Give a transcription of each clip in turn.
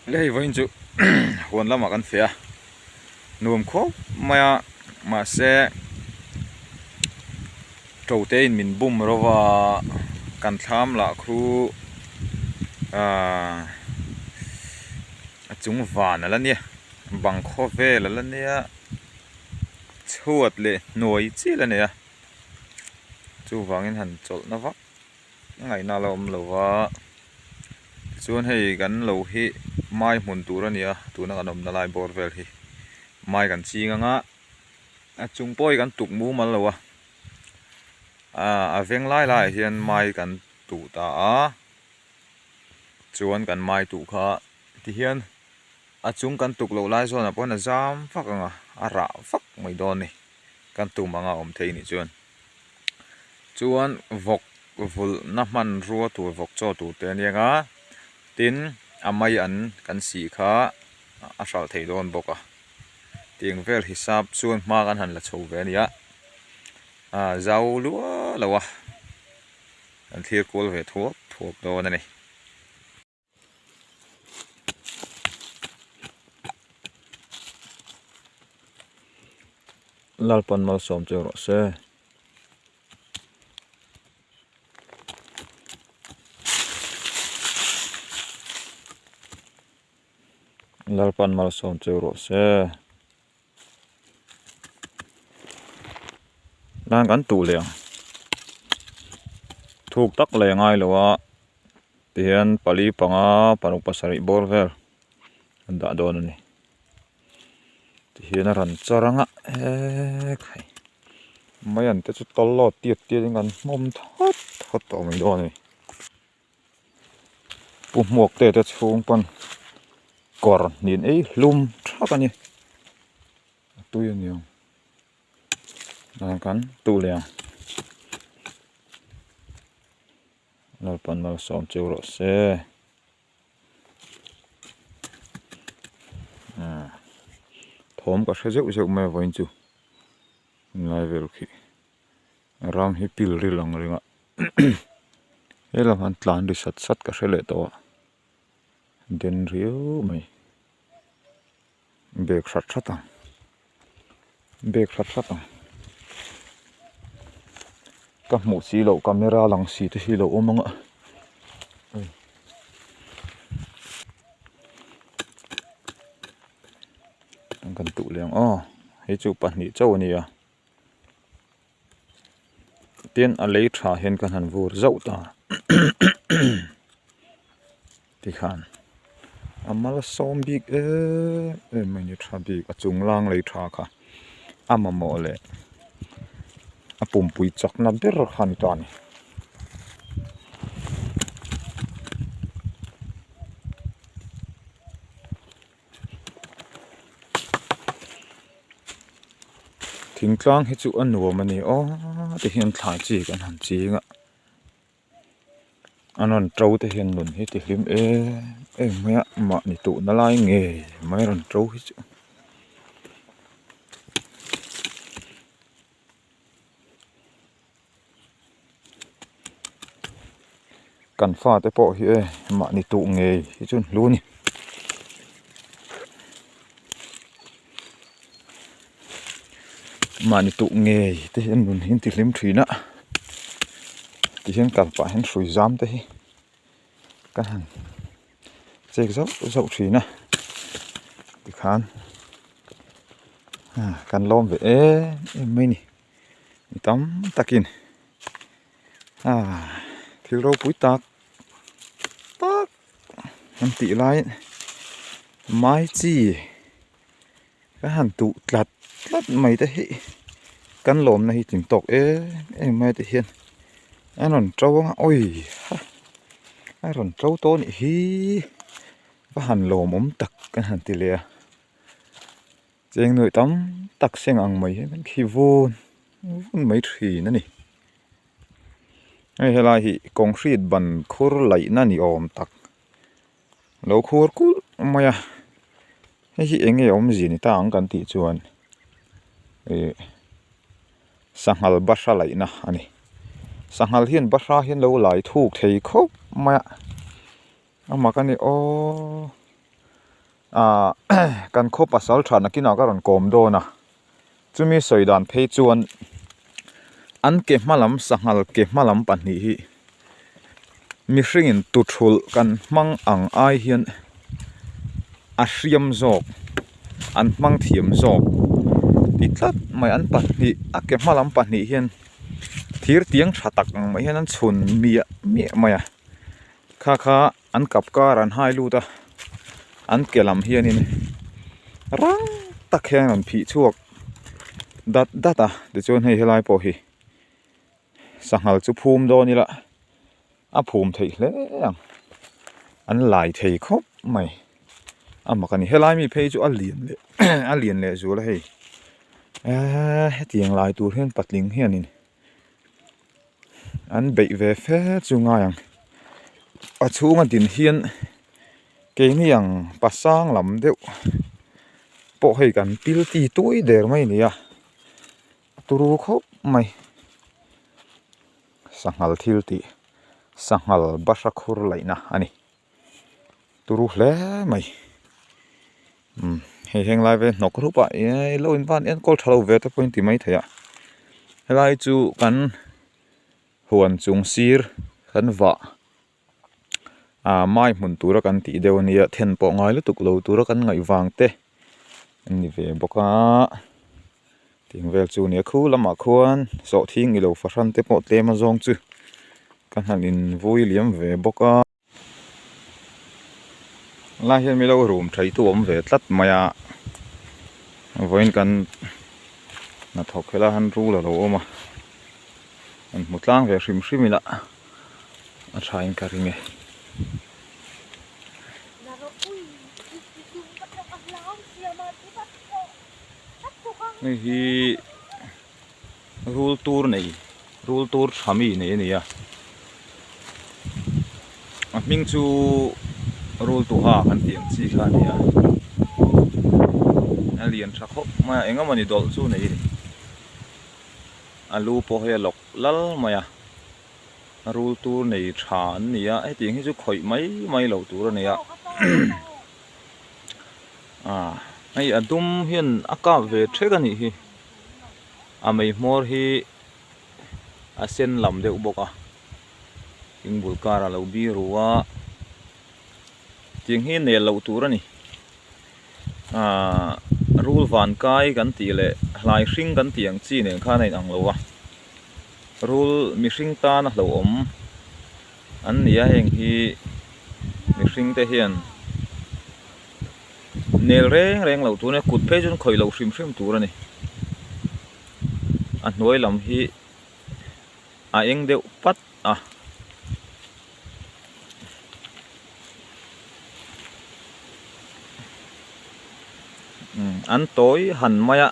Lei vawiin chu huan lamah kan feh a, nuam khawp mai a mahse to te in min bum ro va kan thlam lah khu ahh a chung van a la nia bang khawvel a la nia chhuat leh hnuai chiah a la nei a chuvangin han chawlhna vak. Ngaihna a la awm lo va, tichuan hei kan lo hi mai hmun tur a ni a, tuna kan awmna lai bawr vel hi mai kan ching ang a, a chung pawh hi kan tuk mumal lo a, a veng lai laiah hian mai kan tuh ta a, chuan kan mai tuh kha tihian a chung kan tuk loh lai zawnah pawh hian a zam vak ang a, a rah vak mai dawn a ni, kan tum anga awm thei nih chuan. Chuan vawk vulhna hmanrua tur vawk chaw tur te a nia tin a mai an kan sih kha a hralh thei dawn bawk a tiang vel hisap chuan hma kan han la chho ve a nia ah zau luah lo a kan thlir kual ve thuak thuak dawn a ni. Lalpan malsawm chu rawh se. Lalpan malsawm chu rawh se. Nan kan tuh leh ang thuk tak leh ngai lo a tihian pali panga paruk pasarih bawr vel an dah dawn a ni tihian a rawn char ang a ekhai mai an te chu tawlh tiat tiat in kan hmawm thawt thawt tawh mai dawn a ni. Pu hmuak te te chhung pawn kawr hnin ei hlum thak a ni a tui a ni ang kan tuh leh ang Lalpan malsawm cheu rawh se thawm ka hre zeuh zeuh mai a vawiin chu lai vel khi. Ram hi pil ril ang ring a helam han tlan ri sat sat ka hre leh tawh a den riau mai bag hrat hrat ang bag hrat hrat ang ka hmuh si loh camera lang si te hi lo awm ang a. Kan tuh leh ang aw hei chu pahnih chauh a ni a. Tin a lei tha hian kan han vur zauh ta tikhan a malsawm bik em em mai ni tha bik a chung lang lei tha kha a mamawh leh a pumpui chakna ber kha a ni ta a ni. Thingtlang hi chu a nuam a ni aw ti hian thlai chi kan han ching a an rawn to te hian nun hi ti hlim em em mai a mahni tuhna lai ngei mai rawn to hi chu. Kan fate pawh hi e mahni tuh ngei hi chu an hlu a ni. Mahni tuh ngei te hi an nun hi an ti hlim thin a tihian kal pah hian hrui zam te hi ka han chek zauh zauh thin a tikhan kan lawm ve em em mai a ni. Mi tam takin ah thil ropui tak tak an tih laiin mai chi ka han tuh tlat tlat mai te hi kan lawmna hi tlin tawk em em mai te hian a rawn to ang a awi ha a rawn to tawh a nih hi va han lawmawm tak ka han ti leh a. Cheng nuih tam tak seng ang mai hian kan khi vun vun mai thin a ni. Hei helai hi concrete ban khur laihna ni awm tak lo khur kulh mai a hei hi eng nge awmzia ni ta ang kan tih chuan ih sanghal bahra laihna a ni. Sanghal hian bahra hian lo lai thuk thei khawp mai a a mak a ni aw. Aaa kan khaw pasal tha nakinah ka rawn kawm dawn a, chumi sawi dan phei chuan an ke hma lam sanghal ke hma lam pahnih hi mihringin tuthulh kan hmang ang ai hian a hriam zawk an hmang thiam zawk ti tlat mai an pahnih a ke hma lam pahnih hian thir tiang tha tak ang mai hian an chhun miah miah mai a kha kha. An kap kar an hai lut a, an ke lam hianin rang tak hian an phih chhuak dat dat a, tichuan hei helai pawh hi sanghal chu phum dawn ila a phum theih hle ang, an lai thei khawp mai a mak a ni helai mi phei chu a lian leh a lian leh zual a hei eee hetiang lai tur hian patling hianin. An beih ve fe chu ngai ang. A chhunga din hian keini ang pasang lam deuh pawh hei kan pil ti tui der mai a ni a, turu khawp mai. Sanghal thil tih sanghal bahra khur laihna a ni. Turu hle mai umm hei heng lai vel hnawk rup ah ih lo in van enkawl tha lo ve te pawh in ti mai thei a helai chu kan huan chung sir kan vah ah mai hmun tura kan tih deuh ania then pawh ngai lutuk lo tura kan ngaih vang te a ni ve bawk a tiang vel chu a nia khu lamah khuan sawhthing ilo fahran te pawh tlem a zawng chu ka hnan in vui liam ve bawk a. Lai hian milo rum thei tu awm ve tlat mai a vawiin kan hnathawk helai han rul alo awm a an hmu tlang ve hrim hrim ila a tha in ka ring e. Hei hi Rul tur nei rul tur tha mi nei a ni a a hming chu rul tuha kan tih ang chi kha a ni a a lian tha khawp mai a eng emawni dawlh chu nei a ni a lu pawh hei a lawk lal mai a rul tur nei tha an ni a hetiang hi chu khawih mai mai loh tur a ni a ah hei a dum hian a kap ve thek a nih hi. A mei hmawr hi a sen lam deuh bawk a thing bul karah a lo bi ru a tiang hi nel loh tur a ni ahh rul van kai kan tih leh hlai hring kan tih ang chi nen khan a inang lo a rul mihring tan a hlauhawm an ni a heng hi mihring te hian. Nel reng reng loh tur a ni a kut phei chuan khawih loh hrim hrim tur a ni a hnuai lam hi a eng deuh pat a. Umm an tawi han mai a.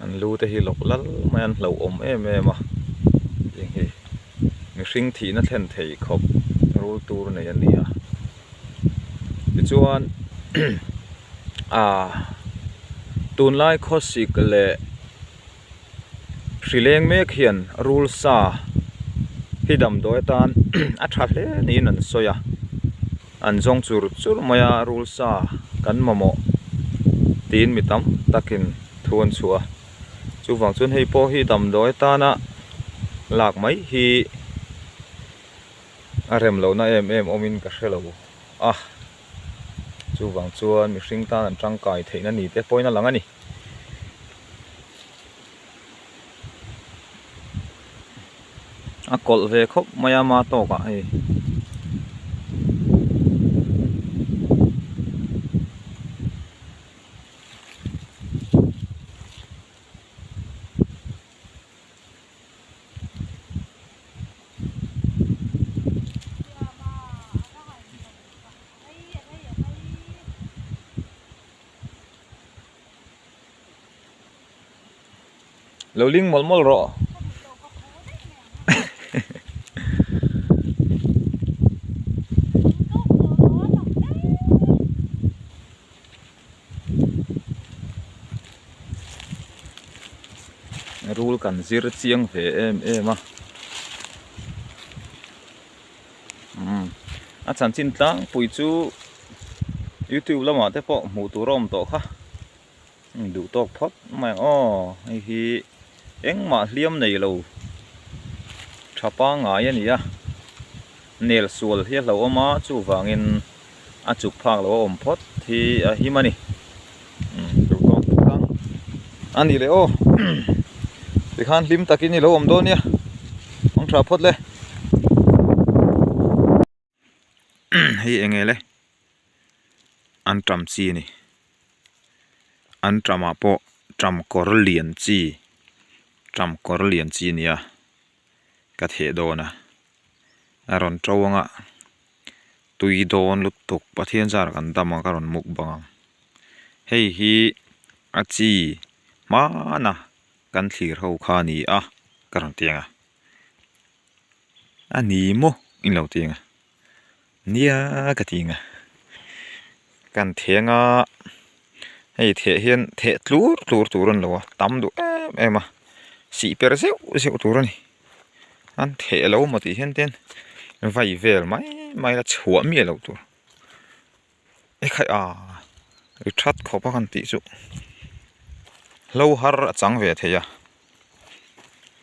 An lu te hi lawk lal mai a an hlauhawm em em a heng hi mihring thihna thlen thei khawp rul tur nei a ni a tichuan ah tunlai khawsik leh-- Hri leng mek hian rul sa hi damdawi atan a tha hle niin an sawi a, an zawng chur chur mai a rul sa kan mamawh tiin mi tam takin thu an chhuah a, chuvang chuan hei pawh hi damdawi atana lak mai hi a rem lohna em em awmin ka hre lo a, chuvang chuan mihring tan an tangkai theihna ni te pawhin a lang a ni. A kawlh ve khawp mai a ma tawk ah hei. Lo ling mawlh mawlh rawh. Rul kan zir chiang ve em em a. Umm a chanchin tlangpui chu youtube lamah te pawh hmuh tur a awm tawh kha. Duh tawk phawt mai ang aw hei hi engmah hliam nei lo tha pangngai a ni a nel sual hi a hlauhawm a chuvangin a chuk phak lo a awm phawt hi a him a ni duh tawk phawt ang a nih leh aw tikhan hlim takin i lo awm dawn nia hmang tha phawt le hei eng nge le an ṭam chi a ni an ṭamah pawh ṭam kawr lian chi ṭam kawr lian chi a ni a ka theh dawn a a rawn ṭo ang a tui dawn lutuk Pathian zar kan dam ang ka rawn mukbang ang hei hi a chi hmana kan thlir ho kha a ni a ka rawn ti ang a. A ni maw in lo ti ang a nia ka ti ang a kan theng a hei theh hian theh tlur tlur tur a ni lo a tam duh em em a sih per zeuh zeuh tur a ni an theh lo maw tih hian ten vai vel mai mai la chhuah miah loh tur ekhai a ri that khawp a kan tih chu hlo har a chang ve thei a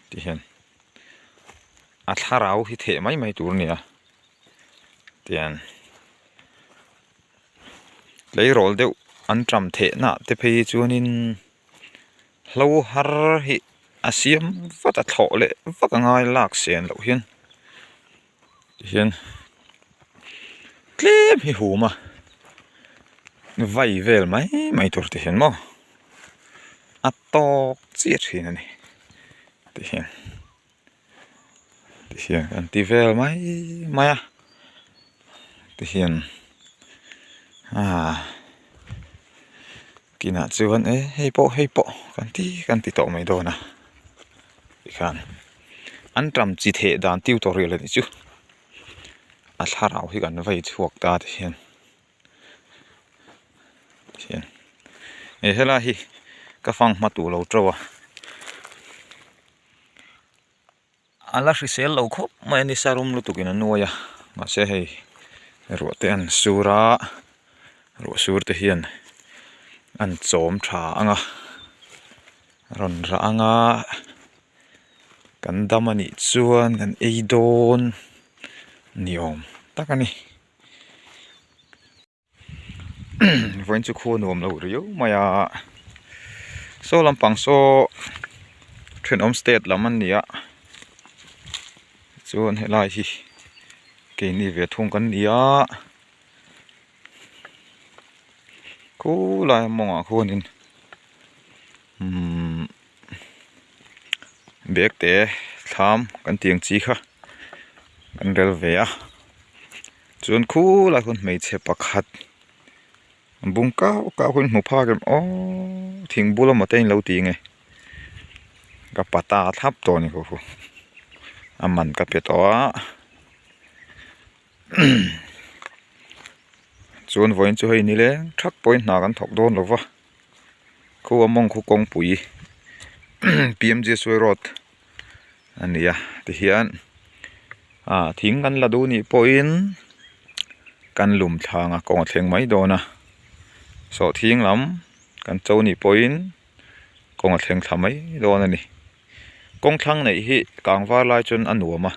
ti hian a thlarau hi theh mai mai tur a ni a tian tleirawl deuh an ṭam theh nah te phei hi chuanin hlo har hi a siam vat a thlawh leh vak a ngai lak sen loh hian tihian tlem hi hum a vai vel mai mai tur ti hian maw a tawk chiah thin a ni tihian tihian kan ti vel mai mai a tihian aaa kinah chuan e hei pawh hei pawh kan ti kan ti tawh mai dawn a tikhan an ṭam chi theh dan tutorial a nih chu a thlarau hi kan vei chhuak ta tihian. Thian eh helai hi ka fang hma tur lo to a a la hrisel lo khawp mai a ni sarum lutuk in a nuai a mahse hei ruah te an sur a ruah sur te hian an chawm tha ang a rawn rah ang a kan dam a nih chuan kan ei dawn ni awm tak a ni. Vawiin chu khua nuam lo riau mai a saw lampang saw thenawm state lam an ni a chuan helai hi keini ve thung kan ni a khulai mawngah khuanin umm bag te thlam kan tih ang chi kha an rel ve a chuan khulai khawn hmeichhe pakhat bung kau kau khawn hmu phak em aww thing bul emaw te in lo ti nge ka pata thlap tawh a ni khaw a man ka pe tawh a chuan vawiin chu hei nileng thak pawhin hna kan thawk dawn lo va. Khu a mawng khu kawngpui P_M_G_S_Y road a ni a tihian ah thing kan la duh nih pawhin kan lum thlang a kawng a thleng mai dawn a sawhthing lam kan cho nih pawhin kawng a thleng thla mai dawn a ni kawng thlang neih hi kang var lai chuan a nuam a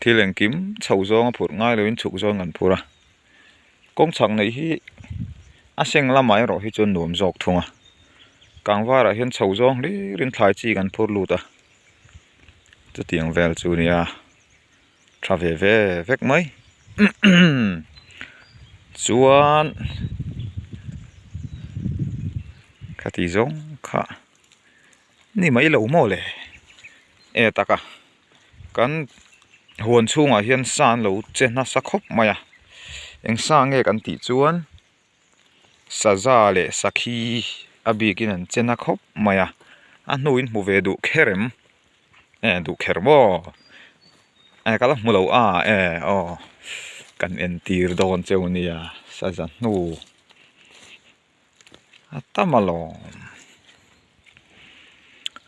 thil engkim chho zawng a phurh ngai loin chhuk zawng an phur a. Kawng chhak neih hi a seng lamah erawh hi chuan nuam zawk thung a kangvarah hian chho zawng hlir in thlai chi kan phur lut a chutiang vel chu nia tha ve ve vek mai chuan khati zawng kha ni mai lo maw le e taka. Kan huan chhungah hian sa an lo che nasa khawp mai a eng sa nge kan tih chuan saza leh sakhi a bikin an che na khawp mai a a hnuin hmu ve duh kher em e duh kher maw e ka la hmu lo a e aw kan entir dawn cheu nia saza hnu a tam alawm.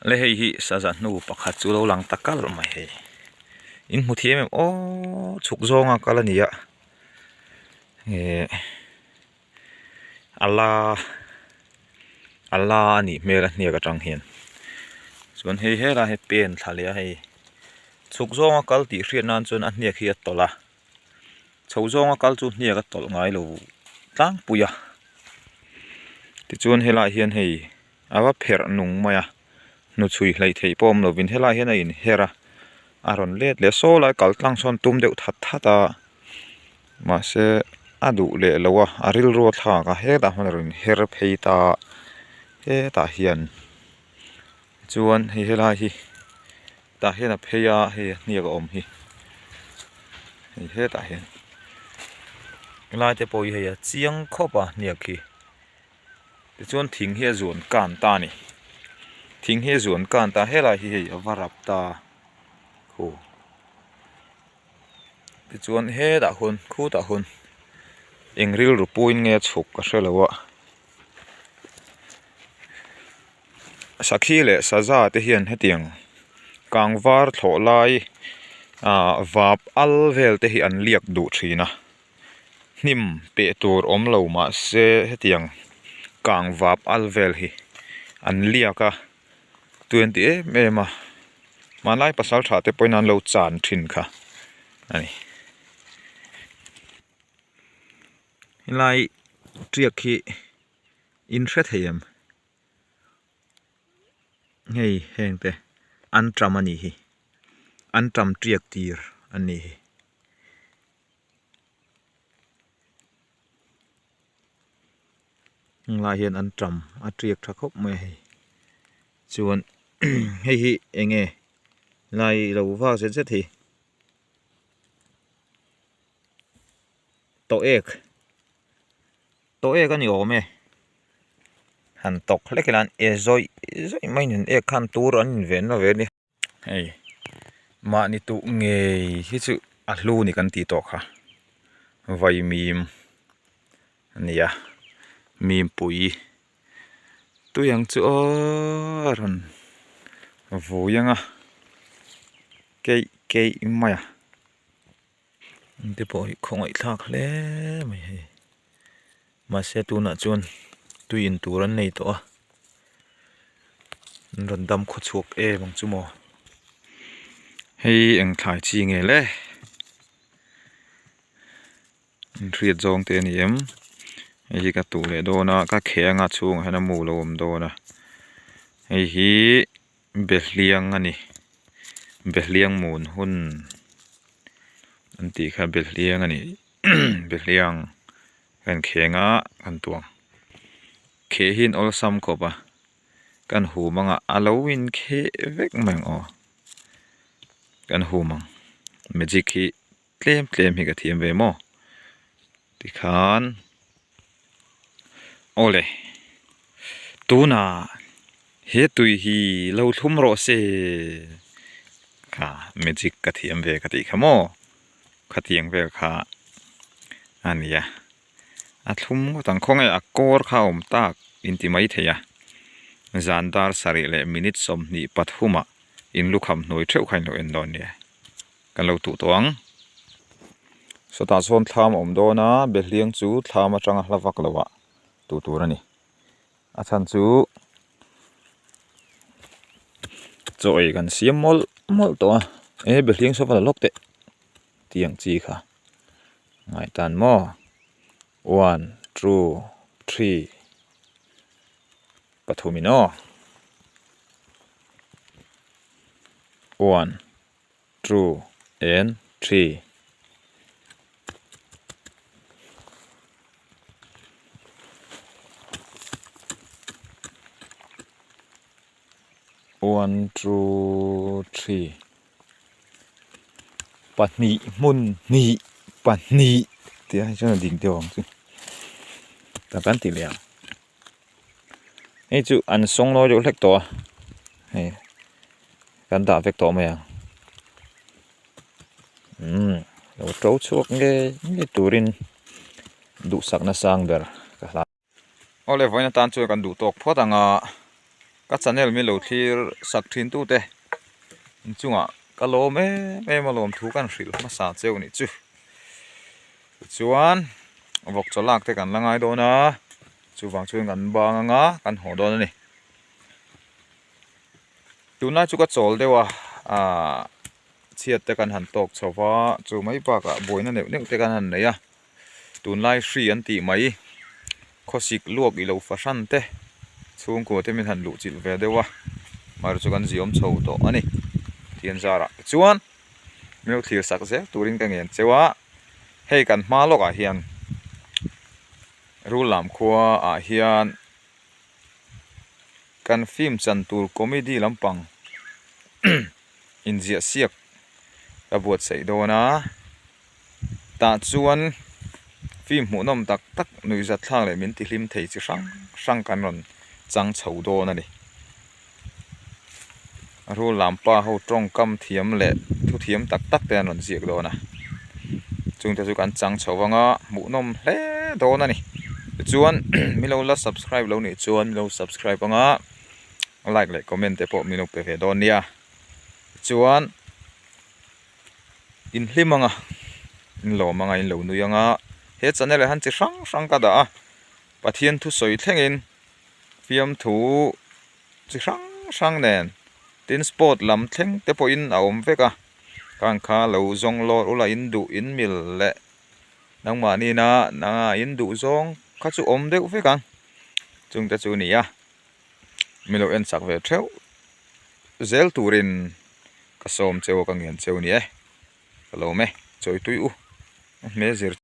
Le hei hi saza hnu pakhat chu lo lang ta kalh mai hei in hmu thiam em aw chhuk zawnga kal a ni a eh a la a la a nih hmel a hniak atang hian chuan hei helai hi pen thla leh a hei chhuk zawnga kal tih hriat nan chuan a hniak hi a tawlh a chho zawnga kal chu hniak a tawlh ngai lo tlangpui a tichuan helaiah hian hei. A va pherh nung mai a, hnuchhui hleih theih pawh awm lovin helaiah hian a inher a, a rawn let leh a, saw lai kal tlang sawn tum deuh that that a, mahse a duh leh lo a, a rilru a thlak a, hetah hman a rawn inher phei ta a, hetah hian chuan hei helai hi tah hian a phei a, hei a hniak a awm hi, hei hetah hian helai te pawh hi hei a chiang khawp a hniak hi. Tichuan thing hi a zuan kan ta a ni. Thing hi a zuan kan ta helai hi hei a va rap ta khu. Tichuan hetah hun khutah hun eng rilru puiin nge a chhuk ka hre lo a. Sakhi leh saza te hian hetiang kang var thlawh lai ah vap al vel te hi an liak duh thin a. Hnim peh tur awm lo mahse hetiang kang vap al vel hi an liak a 20 em em a hmanlai pasal tha te pawhin an lo chan thin kha a ni. Helai tiak hi in hre thei em? Hei heng te anṭam a nih hi anṭam tiak tir a nih hi. Heng lai hian an ṭam a tiak tha khawp mai a hei chuan hei hi eng nge lai lo vak zet zet hi tawh ek tawh ek a ni awm e han tawk hlek ila an e zawih zawih mai nen ek khan tur an invenna ve a ni. Hei mahni tuh ngei hi chu a hlu ni kan tih tawh kha vaimim a ni a mimpui tui ang chu aw a rawn vui ang a keih keih mai a te pawh hi khawngaih thlak hle mai hei mahse tunah chuan tui in tur an nei tawh a an rawn dam khaw chhuak em ang chu maw hei eng thlai chi nge le inhriat zawng te a ni em hei hi ka tuh leh dawn a ka kheh anga chhungah hian a mu lo awm dawn a hei hi Behliang a ni. Behliang mun hun an tih kha behliang a ni. Behliang kan kheng a kan tuang. Kheh hi an awlsam khawp a, kan hum anga a lo inkheh vek mai ang aw. Kan hum ang magic hi tlem tlem hi ka thiam ve maw tikhan awle tunah he tui hi lo thlum rawh se kha magic ka thiam ve ka tih kha maw khatiang vel kha a ni a a thlum ngawt ang khawnge a kawr kha a awm tak in ti mai thei a zan dar sarih leh minute 23 ah in lukham hnuai theuh kha in lo en dawn nia. Kan lo tuh tawh ang. Sawtah sawn thlam a awm dawn a, Behliang chu thlam atanga hla vak lo ah tuh tur a ni. A chhan chu chaw ei kan siam mawlh mawlh tawh a, e Behliang saw va la lawk teh tih ang chi kha ngaihtan maw one two three pathumin aw one. Two and three. One two three. Pahnih hmun hnih pahnih tih ah hi chuan a ding deuh ang chu. Tak an ti leh ang. Hei chu an sawng nawi deuh hlek tawh a hei kan dah vek tawh mai ang umm lo to chhuak nge nge turin duhsakna sang ber ka hlan. Awle vawiin atan chuan kan duh tawk phawt ang a. Ka channel min lo thlir sak thin tute inchungah ka lawm em em a lawm thu kan hrilh hmasa cheu nih chu. Tichuan vawk chaw lak te kan la ngai dawn a, chuvang chuan kan bang anga kan haw dawn a ni. Tunlai chu ka chawl deuh a ahh chhiat te kan han tawk chho va chu mai bakah buaina neuh neuh te kan han nei a tunlai hri an tih mai khawsik luak ilo fahran te chhungkua te min han luh chilh ve deuh a amaherawhchu chu kan ziawm chho tawh a ni thian zarah tichuan meuh thlir sak zel turin ka ngen cheu a hei kan hma lawkah hian rul lam khua ah hian. Kan film chan tur comedy lampang inziah siak ka buatsaih dawn a, tah chuan film hmuhnawm tak tak nuihzat thlak leh min tihlim thei chi hrang hrang kan rawn chang chho dawn a ni. Rul lampa ho tawngkam thiam leh thu thiam tak tak te an rawn ziak dawn a, chungte chu kan chang chho vang a, hmuhnawm hle dawn a ni. Tichuan min lo la subscribe lo nih chuan min lo subscribe ang a, like leh comment te pawh min lo pe ve dawn nia. Tichuan in hlim ang a, in lawm ang a, in lo nui ang a, he channel ah hian chi hrang hrang ka dah a, Pathian thusawi thlengin fiamthu chi hrang hrang nen tin sport lam thleng te pawhin a awm vek a khang kha lo zawng lawr ula in duh in mil leh nangmahni na nanga in duh zawng kha chu awm deuh vek ang chung te chu a ni a mi lo en chak ve theuh zel turin ka sawm cheu a ka ngen cheu a ni e ka lawm e chawi tui u hmel zir.